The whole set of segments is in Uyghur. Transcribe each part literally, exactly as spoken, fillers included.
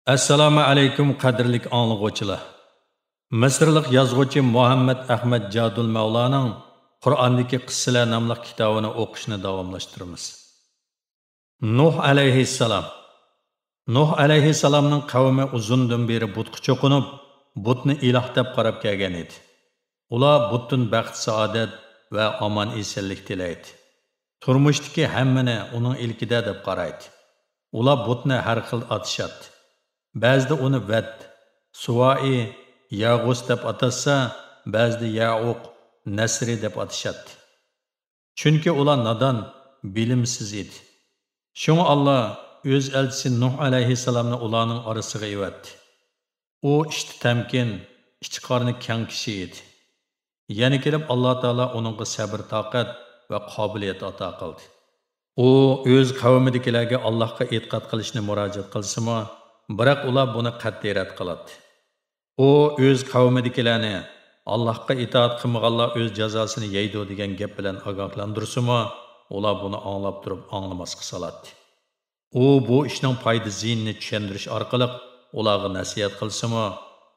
ئەسسالامۇ ئەلەيكۇم، قەدىرلىك ئاڭلىغۇچىلار! مىسىرلىق يازغۇچى مۇھەممەد ئەخمەت جادۇل مەۋلانىڭ قۇرئاندىكى قىسسىلەر ناملىق كىتابىنى ئوقۇشنى داۋاملاشتۇرىمىز. نۇھ ئەلەيھىسسالام. نۇھ ئەلەيھىسسالامنىڭ قەۋمى ئۇزۇندىن بېرى بۇتقا چوقۇنۇپ، بۇتنى ئىلاھ دەپ قاراپ كەلگەن ئىدى. ئۇلار بۇتتىن بەخت-سائادەت ۋە ئامان-ئېسەنلىك تىلەيتتى. تۇرمۇشتىكى ھەممىنى ئۇنىڭ ئىلكىدە دەپ قارايتتى. ئۇلار بۇتنى ھەر خىل ئاتىشاتتى. بەزىدە ئۇنى ۋەت، سۇۋائى، يەغۇس دەپ ئاتاشسا، بەزىدە يەئۇق، نەسرى دەپ ئاتىشاتتى. چۈنكى ئۇلار نادان، بىلىمسىز ئىدى. شۇڭا ئاللا ئۆز ئەلچىسى نۇھ ئەلەيھىسسالامنى ئۇلارنىڭ ئارىسىغا ئەۋەتتى. ئۇ ئىشتا تەمكىن، ئىچى-قارنى كەڭ كىشى ئىدى. يەنە كېلىپ ئاللا تائالا ئۇنىڭغا سەبر-تاقەت ۋە قابىلىيەت ئاتا قىلدى. ئۇ ئۆز قەۋمىدىكىلەرگە ئاللاھقا ئېتىقاد قىلىشنى مۇراجىئەت قىلسىمۇ، بىراق ئۇلار بۇنى قەتئىي رەت قىلاتتى. ئۇ ئۆز قەۋمىدىكىلەرنى «ئاللاھقا ئىتائەت قىلمىغانلار ئۆز جازاسىنى يەيدۇ» دېگەن گەپ بىلەن ئاگاھلاندۇرسىمۇ، ئۇلار بۇنى ئاڭلاپ تۇرۇپ ئاڭلىماسقا سالاتتى. ئۇ بۇ ئىشنىڭ پايدا-زىيىنىنى چۈشەندۈرۈش ئارقىلىق ئۇلارغا نەسىھەت قىلسىمۇ،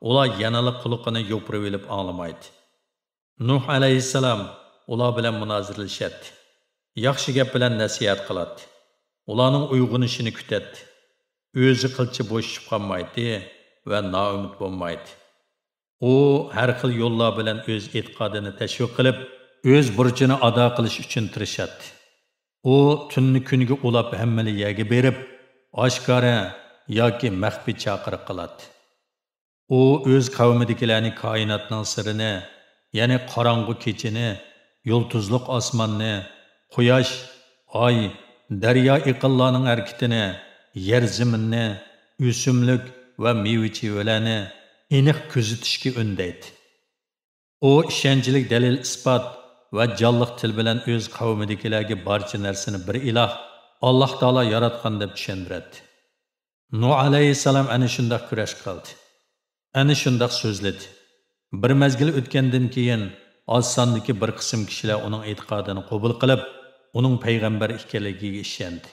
ئۇلار يەنىلا قۇلىقىنى يوپۇرۇۋېلىپ ئاڭلىمايتتى. نۇھ ئەلەيھىسسالام ئۇلار بىلەن مۇنازىرىلىشەتتى. ياخشى گەپ بىلەن نەسىھەت قىلاتتى. ئۇلارنىڭ ئويغىنىشىنى كۈتەتتى. ئۆزى قىلچە بوشىشىپ قالمايتتى ۋە نائۈمىد بولمايتتى. ئۇ ھەر خىل يوللار بىلەن ئۆز ئېتىقادىنى تەشۋىق قىلىپ، ئۆز بۇرچىنى ئادا قىلىش ئۈچۈن تىرىشاتتى. ئۇ تۈننى كۈنگە ئۇلاپ ھەممىلا يەرگە بېرىپ، ئاشكارا ياكى مەخپىي چاقىرىق قىلاتتى. ئۇ ئۆز قەۋمىدىكىلەرنى كائىناتنىڭ سىرىنى، يەنى قاراڭغۇ كېچىنى، يۇلتۇزلۇق ئاسماننى، قۇياش، ئاي، دەريا، ئېقىنلارنىڭ ھەرىكىتىنى، يەر زېمىننى، ئۆسۈملۈك ۋە مېۋە-چېۋىلەرنى ئېنىق كۆزىتىشكە ئۈندەيتتى. ئۇ ئىشەنچلىك دەلىل-ئىسپات ۋە جانلىق تىل بىلەن ئۆز قەۋمىدىكىلەرگە بارچە نەرسىنى بىر ئىلاھ، ئاللاھ تائالا ياراتقان دەپ چۈشەندۈرەتتى. نۇھ ئەلەيھىسسالام ئەنە شۇنداق كۈرەش قىلدى. ئەنە شۇنداق سۆزلىدى. بىر مەزگىل ئۆتكەندىن كېيىن، ئاز ساندىكى بىر قىسىم كىشىلەر ئۇنىڭ ئېتىقادىنى قوبۇل قىلىپ، ئۇنىڭ پەيغەمبەر ئىكەنلىكىگە ئىشەندى.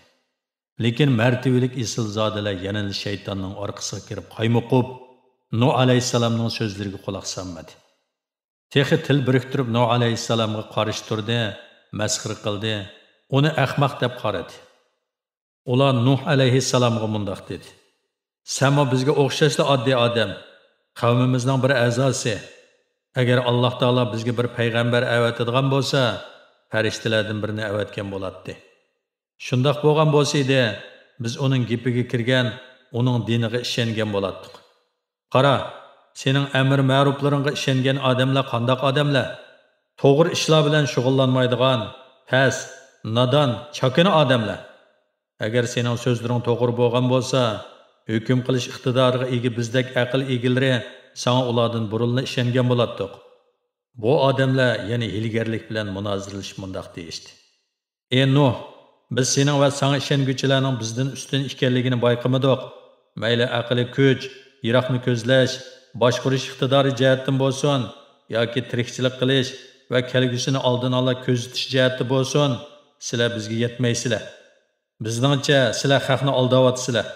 لېكىن مەرتىۋىلىك ئېسىلزادىلەر يەنىلا شەيتاننىڭ ئارقىسىغا كىرىپ قايمۇقۇپ، نۇھ ئەلەيھىسسالامنىڭ سۆزلىرىگە قۇلاق سالمىدى. تېخى تىل بىرىكتۈرۈپ نۇھ ئەلەيھىسسالامغا قارشى تۇردى، مەسخىرە قىلدى، ئۇنى ئەخمەق دەپ قارىدى. ئۇلار نۇھ ئەلەيھىسسالامغا مۇنداق دېدى: «سەنمۇ بىزگە ئوخشاشلا ئاددىي ئادەم، قەۋمىمىزنىڭ بىر ئەزاسى. ئەگەر ئاللاھ تائالا بىزگە بىر پەيغەمبەر ئەۋەتىدىغان بولسا، پەرىشتىلەردىن بىرنى ئەۋەتكەن بولاتتى. شۇنداق بولغان بولسا ئىدى، بىز ئۇنىڭ گېپىگە كىرگەن، ئۇنىڭ دىنىغا ئىشەنگەن بولاتتۇق. قارا، سېنىڭ ئەمىر مەرۇپلىرىڭغا ئىشەنگەن ئادەملەر قانداق ئادەملەر؟ توغرا ئىشلار بىلەن شۇغۇللانمايدىغان، پەس، نادان، چاكىنا ئادەملەر. ئەگەر سېنىڭ سۆزلىرىڭ توغرا بولغان بولسا، ھۆكۈم قىلىش ئىقتىدارىغا ئىگە بىزدەك ئەقىل ئىگىلىرى ساڭا ئۇلاردىن بۇرۇنلا ئىشەنگەن بولاتتۇق.» بۇ ئادەملەر يەنە ھىيلىگەرلىك بىلەن مۇنازىرىلىشىپ مۇنداق دېيىشتى: «ئى نۇھ، بىز سېنىڭ ۋە ساڭا ئىشەنگۈچىلەرنىڭ بىزدىن ئۈستۈن ئىكەنلىكىنى بايقىمىدۇق. مەيلى ئەقلىي كۈچ، يىراقنى كۆزلەش، باشقۇرۇش ئىقتىدارى جەھەتتىن بولسۇن، ياكى تىرىكچىلىك قىلىش ۋە كەلگۈسىنى ئالدىن ئالا كۆزىتىش جەھەتتە بولسۇن، سىلەر بىزگە يەتمەيسىلەر. بىزنىڭچە، سىلەر خەقنى ئالداۋاتىسىلەر.»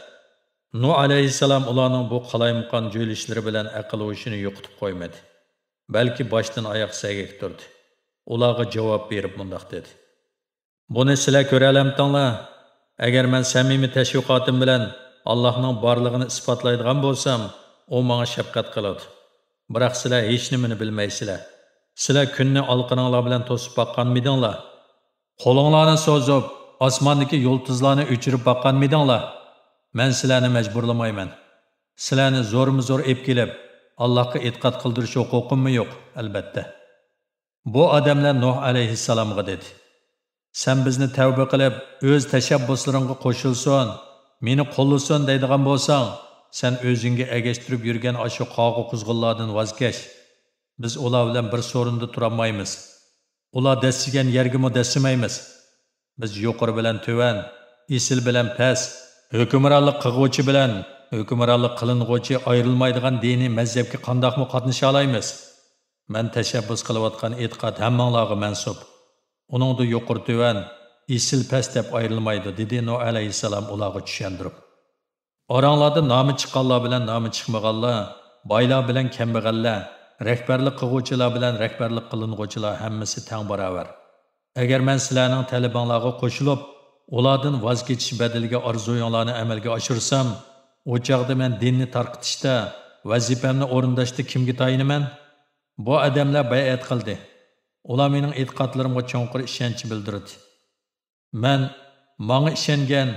نۇھ ئەلەيھىسسالام ئۇلارنىڭ بۇ قالايمىقان جۆيلۈشلىرى بىلەن ئەقىل-ھوشىنى يوقىتىپ قويمىدى، بەلكى باشتىن ئاياق سەگەك تۇردى. ئۇلارغا جاۋاب بېرىپ مۇنداق دېدى: «بۇنى سىلەر كۆرەلەمتىڭلار؟ ئەگەر مەن سەمىمىي تەشۋىقاتىم بىلەن ئاللاھنىڭ بارلىقىنى ئىسپاتلايدىغان بولسام، ئۇ ماڭا شەپقەت قىلىدۇ. بىراق سىلەر ھېچنېمىنى بىلمەيسىلەر. سىلەر كۈننى ئالقىنىڭلار بىلەن توسۇپ باققانمىدىڭلار؟ قولۇڭلارنى سوزۇپ، ئاسماندىكى يۇلتۇزلارنى ئۆچۈرۈپ باققانمىدىڭلار؟ مەن سىلەرنى مەجبۇرلىمايمەن. سىلەرنى زورمۇ زور ئېلىپ كېلىپ، ئاللاھقا ئېتىقاد قىلدۇرۇش ھوقۇقۇممۇ يوق، ئەلبەتتە.» بۇ ئادەملەر نۇھ ئەلەيھىسسالامغا دېدى: «سەن بىزنى تەۋبە قىلىپ، ئۆز تەشەببۇسلىرىڭغا قوشۇلسۇن، مېنى قوللىسۇن دەيدىغان بولساڭ، سەن ئۆزۈڭگە ئەگەشتۈرۈپ يۈرگەن ئاشۇ قاغا-قۇزغۇنلاردىن ۋاز كەچ. بىز ئۇلار بىلەن بىر سورۇندا تۇرالمايمىز. ئۇلار دەسسىگەن يەرگىمۇ دەسسىمەيمىز. بىز يۇقىرى بىلەن تۆۋەن، ئېسىل بىلەن پەس، ھۆكۈمرانلىق قىلغۇچى بىلەن ھۆكۈمرانلىق قىلىنغۇچى ئايرىلمايدىغان دىنىي مەزھەپكە قانداقمۇ قاتنىشالايمىز؟ مەن تەشەببۇس قىلىۋاتقان ئېتىقاد ھەممىڭلارغا مەنسۇپ. ئۇنىڭدا يۇقىرى تۆۋەن، ئېسىل پەس دەپ ئايرىلمايدۇ»، دېدى نۇھ ئەلەيھىسسالام ئۇلارغا چۈشەندۈرۈپ. ئاراڭلاردا نامى چىققانلار بىلەن نامى چىقمىغانلار، بايلار بىلەن كەمبەغەللەر، رەھبەرلىك قىلغۇچىلار بىلەن رەھبەرلىك قىلىنغۇچىلار ھەممىسى تەڭ باراۋەر. ئەگەر مەن سىلەرنىڭ تەلىپىڭلارغا قوشۇلۇپ، ئۇلاردىن ۋاز كېچىش بەدىلىگە ئارزۇيۇڭلارنى ئەمەلگە ئاشۇرسام، ئۇ چاغدا مەن دىننى تارقىتىشتا، ۋەزىپەمنى ئورۇنداشتا كىمگە تايىنىمەن؟ بۇ ئادەملەر بەيئەت قىلدى. ئۇلار مېنىڭ ئېتىقادلىرىمغا چوڭقۇر ئىشەنچ بىلدۈردى. مەن ماڭا ئىشەنگەن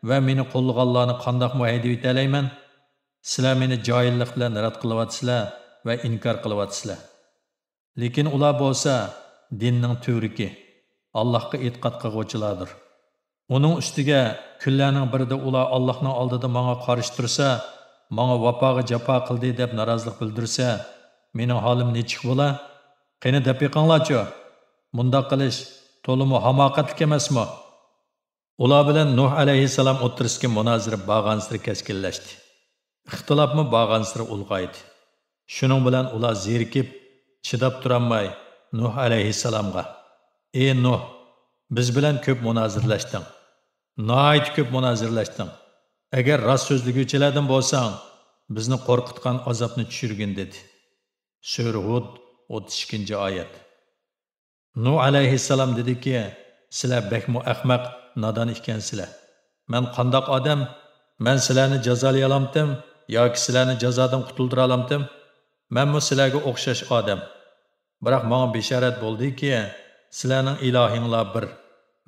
ۋە مېنى قوللىغانلارنى قانداقمۇ ھەيدىۋېتەلەيمەن؟ سىلەر مېنى جاھىللىق بىلەن رەت قىلىۋاتىسىلەر ۋە ئىنكار قىلىۋاتىسىلەر. لېكىن ئۇلار بولسا دىننىڭ تۈۋرۈكى، ئاللاھقا ئېتىقاد قىلغۇچىلاردۇر. ئۇنىڭ ئۈستىگە كۈنلەرنىڭ بىرىدە ئۇلار ئاللاھنىڭ ئالدىدا ماڭا قارشى تۇرسا، ماڭا ۋاپاغا جاپا قىلدى دەپ نارازىلىق بىلدۈرسە، مېنىڭ ھالىم نېچۈك بولا؟ قېنى دەپ بېقىڭلارچۇ، مۇنداق قىلىش تولىمۇ ھاماقەتلىك ئەمەسمۇ؟ ئۇلار بىلەن نۇھ ئەلەيھىسسالام ئوتتۇرىسىدىكى مۇنازىرە بارغانسېرى كەسكىنلەشتى. ئىختىلاپمۇ بارغانسېرى ئۇلغايدى. شۇنىڭ بىلەن ئۇلار زېرىكىپ، چىداپ تۇرالماي نۇھ ئەلەيھىسسالامغا، ئى نۇھ، بىز بىلەن كۆپ مۇنازىرىلەشتىڭ. ناھايىتى كۆپ مۇنازىرىلەشتىڭ. ئەگەر راست سۆزلىگۈچىلەردىن بولساڭ، بىزنى قورقۇتقان ئازابنى چۈشۈرگىن، دېدى. سۈرە ھۇد، ئوتتۇز ئىككىنچى ئايەت. نۇھ ئەلەيھىسسالام دېدىكى، سىلەر بەكمۇ ئەخمەق، نادان ئىكەنسىلەر. مەن قانداق ئادەم؟ مەن سىلەرنى جازالىيالامتىم ياكى سىلەرنى جازادىن قۇتۇلدۇرالامتىم؟ مەنمۇ سىلەرگە ئوخشاش ئادەم. بىراق ماڭا بېشارەت بولدىكى، سىلەرنىڭ ئىلاھىڭلار بىر.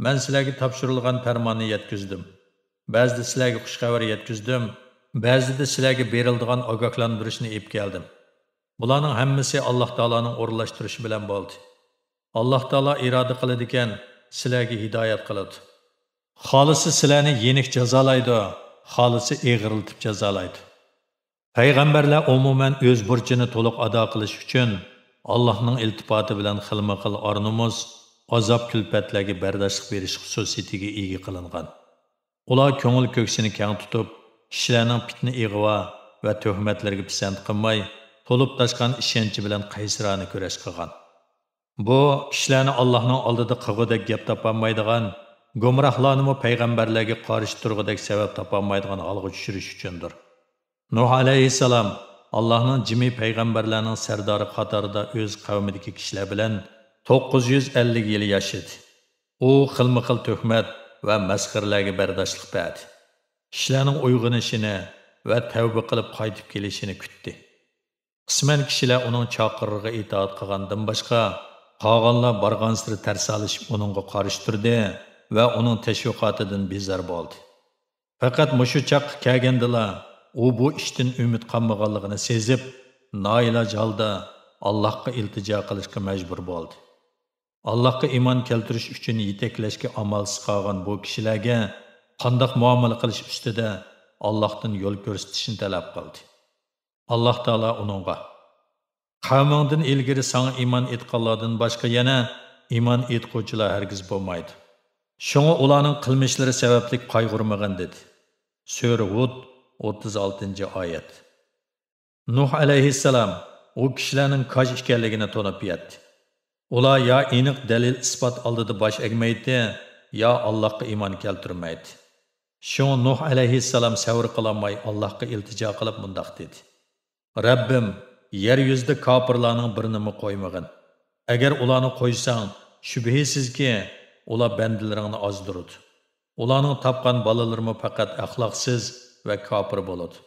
مەن سىلەرگە تاپشۇرۇلغان پەرماننى يەتكۈزدۈم. بەزىدە سىلەرگە خۇش خەۋەر يەتكۈزدۈم، بەزىدە سىلەرگە بېرىلىدىغان ئاگاھلاندۇرۇشنى ئېلىپ كەلدىم. بۇلارنىڭ ھەممىسى ئاللاھ تائالانىڭ ئورۇنلاشتۇرۇشى بىلەن بولدى. ئاللاھ تائالا ئىرادە قىلىدىكەن، سىلەرگە ھىدايەت قىلىدۇ. خالىسا سىلەرنى يېنىك جازالايدۇ، خالىسا ئېغىرلىتىپ جازالايدۇ. پەيغەمبەرلەر ئومۇمەن ئۆز بۇرچىنى تولۇق ئادا قىلىش ئۈچۈن ئاللاھنىڭ ئىلتىپاتى بىلەن خىلمۇ خىل ئار-نومۇس، ئازاب-كۈلپەتلەرگە بەرداشلىق بېرىش خۇسۇسىيىتىگە ئىگە قىلىنغان. ئۇلار كۆڭۈل كۆكسىنى كەڭ تۇتۇپ، كىشىلەرنىڭ پىتنە-ئىغۋا ۋە تۆھمەتلىرىگە پىسەنت قىلماي، تولۇپ تاشقان ئىشەنچى بىلەن قەيسىرانە كۈرەش قىلغان. بۇ كىشىلەرنى ئاللاھنىڭ ئالدىدا قىلغۇدەك گەپ تاپالمايدىغان، گۇمراھلارنىمۇ پەيغەمبەرلەرگە قارشى تۇرغۇدەك سەۋەب تاپالمايدىغان ھالغا چۈشۈرۈش ئۈچۈندۇر. نۇھ ئەلەيھىسسالام ئاللاھنىڭ جىمى پەيغەمبەرلەرنىڭ سەردارى قاتارىدا ئۆز قەۋمىدىكى كىشىلەر بىلەن توققۇز يۈز ئەللىك يىل ياشىدى. ئۇ خىلمۇ خىل تۆھمەت ۋە مەسخىرىلەرگە بەرداشلىق بەردى. كىشىلەرنىڭ ئويغىنىشىنى ۋە تەۋبە قىلىپ قايتىپ كېلىشىنى كۈتتى. قىسمەن كىشىلەر ئۇنىڭ چاقىرىقىغا ئىتائەت قىلغاندىن باشقا، قالغانلار بارغانسېرى تەرسالىشىپ ئۇنىڭغا قارشى تۇردى ۋە ئۇنىڭ تەشۋىقاتىدىن بىزار بولدى. پەقەت مۇشۇ چاغقا كەلگەندىلا، ئۇ بۇ ئىشتىن ئۈمىد قالمىغانلىقىنى سېزىپ، نائىلاج ھالدا ئاللاھقا ئىلتىجا قىلىشقا مەجبۇر بولدى. ئاللاھقا ئىمان كەلتۈرۈش ئۈچۈن يېتەكلەشكە ئامالسىز قالغان بۇ كىشىلەرگە قانداق مۇئامىلە قىلىش ئۈستىدە ئاللاھتىن يول كۆرسىتىشنى تەلەپ قىلدى. ئاللاھ تائالا ئۇنىڭغا، قەۋمىڭدىن ئىلگىرى ساڭا ئىمان ئېيتقانلاردىن باشقا يەنە ئىمان ئېيتقۇچىلار ھەرگىز بولمايدۇ. شۇڭا ئۇلارنىڭ قىلمىشلىرى سەۋەبلىك قايغۇرمىغىن، دېدى. سۈرە ھۇد، ئوتتۇز ئالتىنچى ئايەت. نۇھ ئەلەيھىسسالام ئۇ كىشىلەرنىڭ كاج ئىكەنلىكىنى تونۇپ يەتتى. ئۇلار يا ئېنىق دەلىل-ئىسپات ئالدىدا باش ئەگمەيتتى، يا ئاللاھقا ئىمان كەلتۈرمەيتتى. شۇڭا نۇھ ئەلەيھىسسالام سەۋر قىلالماي ئاللاھقا ئىلتىجا قىلىپ مۇنداق دېدى: رەببىم، يەر يۈزىدە كاپىرلارنىڭ بىرىنىمۇ قويمىغىن. ئەگەر ئۇلارنى قويساڭ، شۈبھىسىزكى، ئۇلار بەندىلىرىڭنى ئازدۇرىدۇ. ئۇلارنىڭ تاپقان بالىلىرىمۇ پەقەت ئەخلاقسىز ۋە كاپىر بولىدۇ.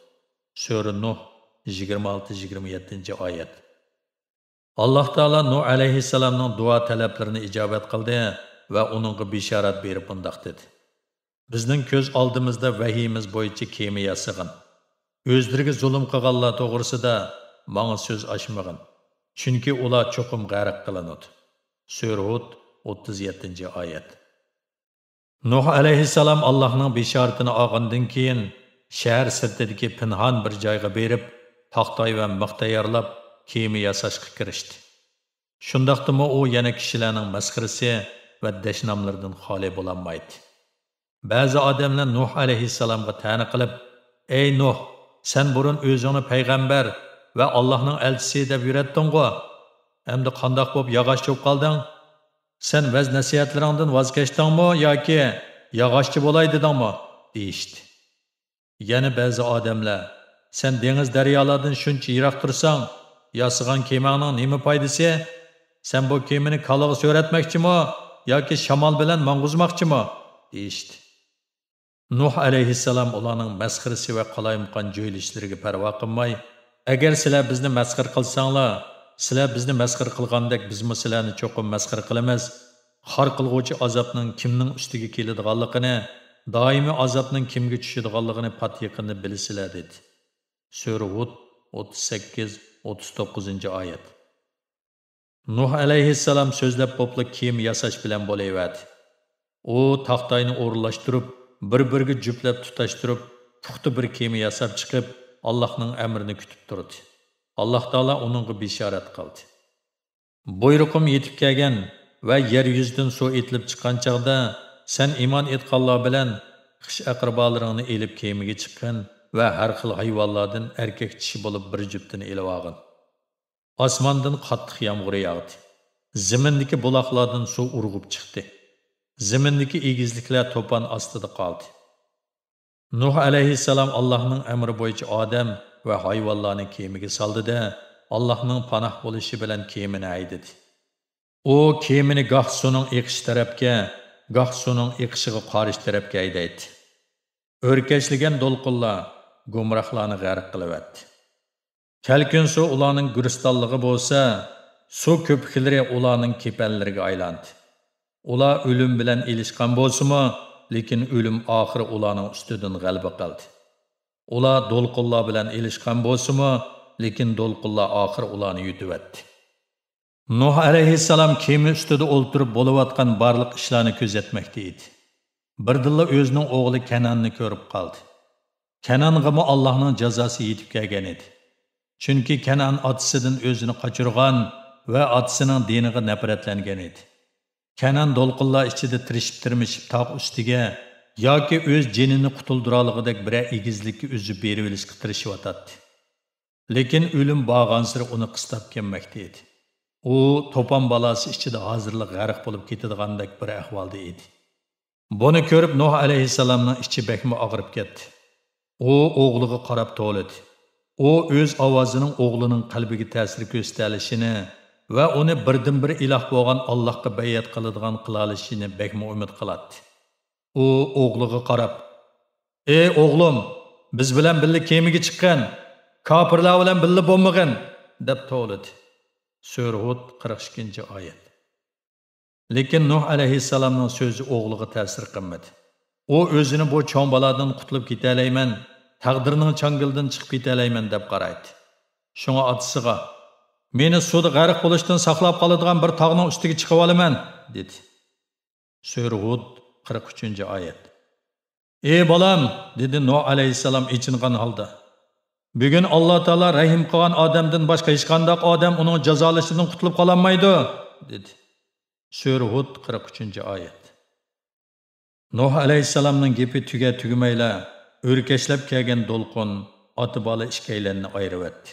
سۈرە نۇھ، يىگىرمە ئالتە، يىگىرمە يەتتىنچى ئايەت. ئاللاھ تائالا نۇھ ئەلەيھىسسالامنىڭ دۇئا تەلەپلىرىنى ئىجابەت قىلدى ۋە ئۇنىڭغا بېشارەت بېرىپ مۇنداق دېدى: بىزنىڭ كۆز ئالدىمىزدا ۋەھىيىمىز بويىچە كېمە ياسىغىن. ئۆزلىرىگە زۇلۇم قىلغانلار توغرىسىدا ماڭا سۆز ئاچمىغىن. چۈنكى ئۇلار چوقۇم غەرق قىلىنىدۇ. سۈرە ھۇد، ئوتتۇز يەتتىنچى ئايەت. نۇھ ئەلەيھىسسالام ئاللاھنىڭ بېشارىتىنى ئالغاندىن كېيىن، شەھەر سىرتىدىكى پىنھان بىر جايغا بېرىپ، تاختاي ۋە مىخ تەييارلاپ، كېمە ياساشقا كىرىشتى. شۇنداقتىمۇ ئۇ يەنە كىشىلەرنىڭ مەسخىرىسى ۋە دەشناملىرىدىن خالىي بولالمايتتى. بەزى ئادەملەر نۇھ ئەلەيھىسسالامغا تەنە قىلىپ، ئەي نۇھ، سەن بۇرۇن ئۆزۈڭنى پەيغەمبەر ۋە ئاللاھنىڭ ئەلچىسى دەپ يۈرەتتىڭغۇ؟ ئەمدى قانداق بولۇپ ياغاچچى بولۇپ قالدىڭ؟ سەن ۋەز-نەسىھەتلىرىڭدىن ۋاز كەچتىڭمۇ ياكى ياغاچچى بولاي دېدىڭمۇ؟ دېيىشتى. يەنە بەزى ئادەملەر، سەن دېڭىز دەريالاردىن شۇنچە يىراق تۇرساڭ، ياسىغان كېمەڭنىڭ نېمە پايدىسى؟ سەن بۇ كېمىنى كالىغا سۆرەتمەكچىمۇ ياكى شامال بىلەن ماڭغۇزماقچىمۇ؟ دېيىشتى. نۇھ ئەلەيھىسسالام ئۇلارنىڭ مەسخىرىسى ۋە قالايمىقان جۆيلۈشلىرىگە پەرۋا قىلماي، ئەگەر سىلەر بىزنى مەسخىرە قىلساڭلار، سىلەر بىزنى مەسخىرە قىلغاندەك بىزمۇ سىلەرنى چوقۇم مەسخىرە قىلىمىز. خار قىلغۇچى ئازابنىڭ كىمنىڭ ئۈستىگە كېلىدىغانلىقىنى، دائىمىي ئازابنىڭ كىمگە چۈشىدىغانلىقىنى پات يېقىندا بىلىسىلەر، دېدى. سۈرە ھۇد، ئوتتۇز سەككىز، ئوتتۇز توققۇزىنچى ئايەت. نۇھ ئەلەيھىسسالام سۆزلەپ بوپلا كېمە ياساش بىلەن بولۇۋەردى. ئۇ تاختاينى ئورۇنلاشتۇرۇپ، بىر-بىرىگە جۈپلەپ تۇتاشتۇرۇپ، پۇختا بىر كېمە ياساپ چىقىپ، ئاللاھنىڭ ئەمرىنى كۈتۈپ تۇردى. ئاللاھ تائالا ئۇنىڭغا بېشارەت قىلدى. بۇيرۇقۇم يېتىپ كەلگەن ۋە يەر يۈزىدىن سۇ ئېتىلىپ چىققان چاغدا، سەن ئىمان ئېيتقانلار بىلەن خىش ئەقرىبالىرىڭنى ئېلىپ كېمىگە چىققىن ۋە ھەر خىل ھايۋانلاردىن ئەركەك چىشى بولۇپ بىر جۈپتىنى ئېلىۋالغىن. ئاسماندىن قاتتىق يامغۇر ياغدى. زېمىندىكى بۇلاقلاردىن سۇ ئۇرغۇپ چىقتى. زېمىندىكى ئېگىزلىكلەر توپان ئاستىدا قالدى. نۇھ ئەلەيھىسسالام ئاللاھنىڭ ئەمرى بويىچە ئادەم ۋە ھايۋانلارنى كېمىگە سالدى-دە، ئاللاھنىڭ پاناھ بولۇشى بىلەن كېمىنى ھەيدىدى. ئۇ كېمىنى گاھ سۇنىڭ ئېقىشى تەرەپكە، گاھ سۇنىڭ ئېقىشىغا قارشى تەرەپكە ھەيدەيتتى. ئۆركەشلىگەن دولقۇنلار گۇمراھلارنى غەرق قىلىۋەتتى. كەلكۈن سۇ ئۇلارنىڭ گۈلىستانلىقى بولسا، سۇ كۆپۈكلىرى ئۇلارنىڭ كېپەنلىرىگە ئايلاندى. ئۇلار ئۆلۈم بىلەن ئېلىشقان بولسىمۇ، لېكىن ئۆلۈم ئاخىرى ئۇلارنىڭ ئۈستىدىن غەلىبە قىلدى. ئۇلار دولقۇنلار بىلەن ئېلىشقان بولسىمۇ، لېكىن دولقۇنلار ئاخىرى ئۇلارنى يۇتۇۋەتتى. نۇھ ئەلەيھىسسالام كېمە ئۈستىدە ئولتۇرۇپ بولۇۋاتقان بارلىق ئىشلارنى كۆزەتمەكتە ئىدى. بىردىنلا ئۆزىنىڭ ئوغلى كەنئاننى كۆرۈپ قالدى. كەنئانغىمۇ ئاللاھنىڭ جازاسى يېتىپ كەلگەن ئىدى. چۈنكى كەنئان ئاتىسىدىن ئۆزىنى قاچۇرغان ۋە ئاتىسىنىڭ دىنىغا نەپرەتلەنگەن ئىدى. كەنئان دولقۇنلار ئىچىدە تىرىشىپ-تىرمىشىپ تاغ ئۈستىگە ياكى ئۆز جېنىنى قۇتۇلدۇرالىغۇدەك بىرەر ئېگىزلىككە ئۈزۈپ بېرىۋېلىشقا تىرىشىۋاتاتتى. لېكىن ئۆلۈم بارغانسېرى ئۇنى قىستاپ كەلمەكتە ئىدى. ئۇ توپان بالاسى ئىچىدە ھازىرلا غەرق بولۇپ كېتىدىغاندەك بىر ئەھۋالدا ئىدى. بۇنى كۆرۈپ نۇھ ئەلەيھىسسالامنىڭ ئىچى بەكمۇ ئاغرىپ كەتتى. ئۇ ئوغلىغا قاراپ توۋلىدى. ئۇ ئۆز ئاۋازىنىڭ ئوغلىنىڭ قەلبىگە تەسىر كۆرسىتەلىشىنى ۋە ئۇنى بىردىنبىر ئىلاھ بولغان ئاللاھقا بەيئەت قىلىدىغان قىلالىشىنى بەكمۇ ئۈمىد قىلاتتى. ئۇ ئوغلىغا قاراپ، «ئەي ئوغلۇم، بىز بىلەن بىللە كېمىگە چىققىن، كاپىرلار بىلەن بىللە بولمىغىن!» دەپ توۋلىدى. سۈرە ھۇد، قىرىق ئىككىنچى ئايەت. لېكىن نۇھ ئەلەيھىسسالامنىڭ سۆزى ئوغلىغا تەسىر قىلمىدى. ئۇ ئۆزىنى بۇ چوڭ بالادىن قۇتۇلۇپ كېتەلەيمەن، تەقدىرنىڭ چاڭگىلىدىن چىقىپ كېتەلەيمەن دەپ قارايتتى. شۇڭا ئاتىسىغا، «مېنى سۇدا غەرق بولۇشتىن ساقلاپ قالىدىغان بىر تاغنىڭ ئۈستىگە چىقىۋالىمەن» دېدى. سۈرە ھۇد، قىرىق ئۈچىنچى ئايەت. «ئى بالام!» دېدى نۇھ ئەلەيھىسسالام ئېچىنغان ھالدا. «بۈگۈن ئاللا تائالا رەھىم قىلغان ئادەمدىن باشقا ھېچقانداق ئادەم ئۇنىڭ جازالىشىدىن قۇتۇلۇپ قالالمايدۇ» دېدى. سۈرە ھۇد، قىرىق ئۈچىنچى ئايەت. نۇھ ئەلەيھىسسالامنىڭ گېپى تۈگە-تۈگىمەيلا، ئۆركەشلەپ كەلگەن دولقۇن ئاتا-بالا ئىككىيلەننى ئايرىۋەتتى.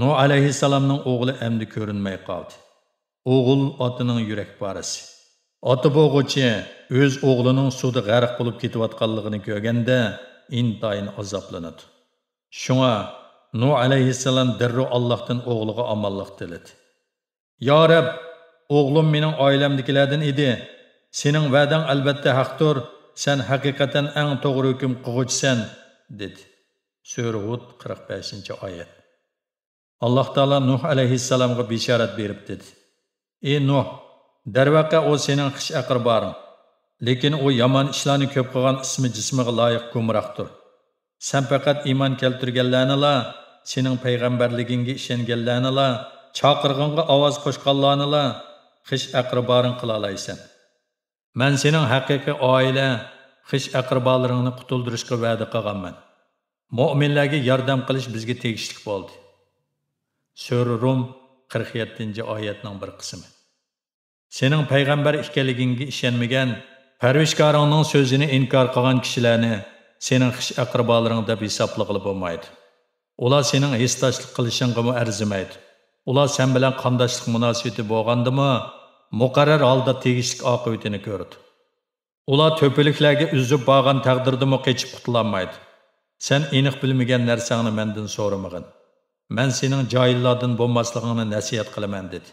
نۇھ ئەلەيھىسسالامنىڭ ئوغلى ئەمدى كۆرۈنمەي قالدى. ئوغۇل ئاتىنىڭ يۈرەك پارىسى. ئاتا بولغۇچى ئۆز ئوغلىنىڭ سۇدا غەرق بولۇپ كېتىۋاتقانلىقىنى كۆرگەندە، ئىنتايىن ئازابلىنىدۇ. شۇڭا نۇھ ئەلەيھىسسالام دەررۇ ئاللاھتىن ئوغلىغا ئامانلىق تىلىدى. «يا رەب، ئوغلۇم مېنىڭ ئائىلەمدىكىلەردىن ئىدى. سېنىڭ ۋەدەڭ ئەلۋەتتە ھەقتۇر. سەن ھەقىقەتەن ئەڭ توغرا ھۆكۈم قىلغۇچىسەن» دېدى. سۈرە ھۇد، قىرىق بەشىنچى ئايەت. ئاللاھ تائالا نۇھ ئەلەيھىسسالامغا بېشارەت بېرىپ دېدى: «ئى نۇھ، دەرۋەقە ئۇ سېنىڭ خىش ئەقرىبارىڭ. لېكىن ئۇ يامان ئىشلارنى كۆپ قىلغان ئىسمى جىسمىغا لايىق گۇمراھتۇر. سەن پەقەت ئىمان كەلتۈرگەنلەرنىلا، سېنىڭ پەيغەمبەرلىكىڭگە ئىشەنگەنلەرنىلا، چاقىرغىڭغا ئاۋاز قوشقانلارنىلا خىش ئەقرىبارىڭ قىلالايسەن. مەن سېنىڭ ھەقىقىي ئائىلە، خىش ئەقرىبالىرىڭنى قۇتۇلدۇرۇشقا ۋەدە قىلغانمەن. مۆمىنلەرگە ياردەم قىلىش بىزگە تېگىشلىك بولدى.» سۈرە رۇم، قىرىق يەتتىنچى ئايەتنىڭ بىر قىسمى. سېنىڭ پەيغەمبەر ئىكەنلىكىڭگە ئىشەنمىگەن، پەرۋىشكارىڭنىڭ سۆزىنى ئىنكار قىلغان كىشىلەرنى سېنىڭ خىش ئەقرىبالىرىڭ دەپ ھېسابلىغىلى بولمايدۇ. ئۇلار سېنىڭ ھېسداشلىق قىلىشىڭغىمۇ ئەرزىمەيدۇ. ئۇلار سەن بىلەن قانداشلىق مۇناسىۋىتى بولغاندىمۇ، مۇقەررەر ھالدا تېگىشلىك ئاقىۋىتىنى كۆرىدۇ. ئۇلار تۆپىلىكلەرگە ئۈزۈپ بارغان تەقدىردىمۇ قېچىپ قۇتۇلالمايدۇ. سەن ئېنىق بىلمىگەن نەرسەڭنى مەندىن سورىمىغىن. مەن سېنىڭ جاھىللاردىن بولماسلىقىڭنى نەسىھەت قىلىمەن، دېدى.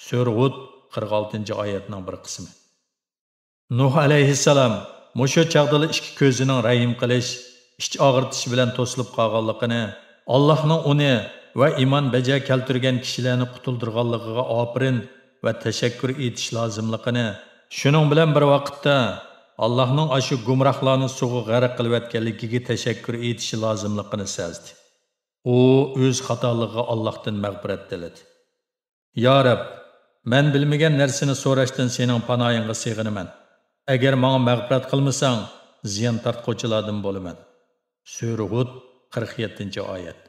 سۈرە ھۇد، قىرىق ئالتىنچى ئايەتنىڭ بىر قىسمى. نۇھ ئەلەيھىسسالام مۇشۇ چاغدىلا ئىككى كۆزىنىڭ رەھىم قىلىش، ئىچ ئاغرىتىش بىلەن توسۇلۇپ قالغانلىقىنى، ئاللاھنىڭ ئۇنى ۋە ئىمان بەجا كەلتۈرگەن كىشىلەرنى قۇتۇلدۇرغانلىقىغا ئاپىرىن ۋە تەشەككۈر ئېيتىش لازىملىقىنى، شۇنىڭ بىلەن بىر ۋاقىتتا ئاللاھنىڭ ئاشۇ گۇمراھلارنى سۇغا غەرق قىلىۋەتكەنلىكىگە تەشەككۈر ئېيتىشى لازىملىقىنى سەزدى. ئۇ ئۆز خاتالىقىغا ئاللاھتىن مەغپىرەت تىلىدى. يا رەب، مەن بىلمىگەن نەرسىنى سوراشتىن سېنىڭ پاناھىڭغا سېغىنىمەن. ئەگەر ماڭا مەغپىرەت قىلمىساڭ، زىيان تارتقۇچىلاردىن بولىمەن. سۈرە ھۇد، قىرىق يەتتىنچى ئايەت.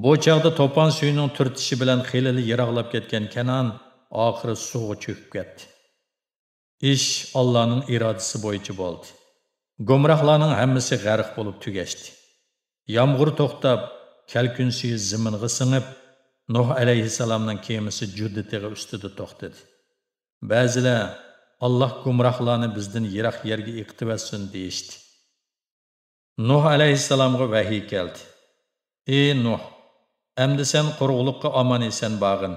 بۇ چاغدا توپان سۈيىنىڭ تۈرتۈشى بىلەن خېلىلا يىراقلاپ كەتكەن كەنئان ئاخىرى سۇغا چۆكۈپ كەتتى. ئىش ئاللانىڭ ئىرادىسى بويىچە بولدى. گۇمراھلارنىڭ ھەممىسى غەرق بولۇپ تۈگەشتى. يامغۇر توختاپ، كەلكۈن سۈيى زېمىنغا سىڭىپ، نۇھ ئەلەيھىسسالامنىڭ كېمىسى جۇددى تېغى ئۈستىدە توختىدى. بەزىلەر، «ئاللاھ گۇمراھلارنى بىزدىن يىراق يەرگە ئېقىتىۋەتسۇن» دېيىشتى. نۇھ ئەلەيھىسسالامغا ۋەھىي كەلدى. «ئى نۇھ، ئەمدى سەن قۇرۇقلۇققا ئامان-ئېسەن بارغىن.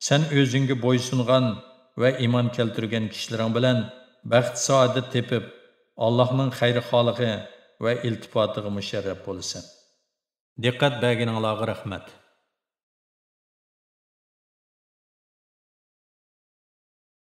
سەن ئۆزۈڭگە بويسۇنغان ۋە ئىمان كەلتۈرگەن كىشىلىرىڭ بىلەن بەخت-سائادەت تېپىپ، ئاللاھنىڭ خەيرخاھلىقى ۋە ئىلتىپاتىغا مۇشەررەپ بولىسەن.» دىققەت بەرگىنىڭلارغا رەھمەت.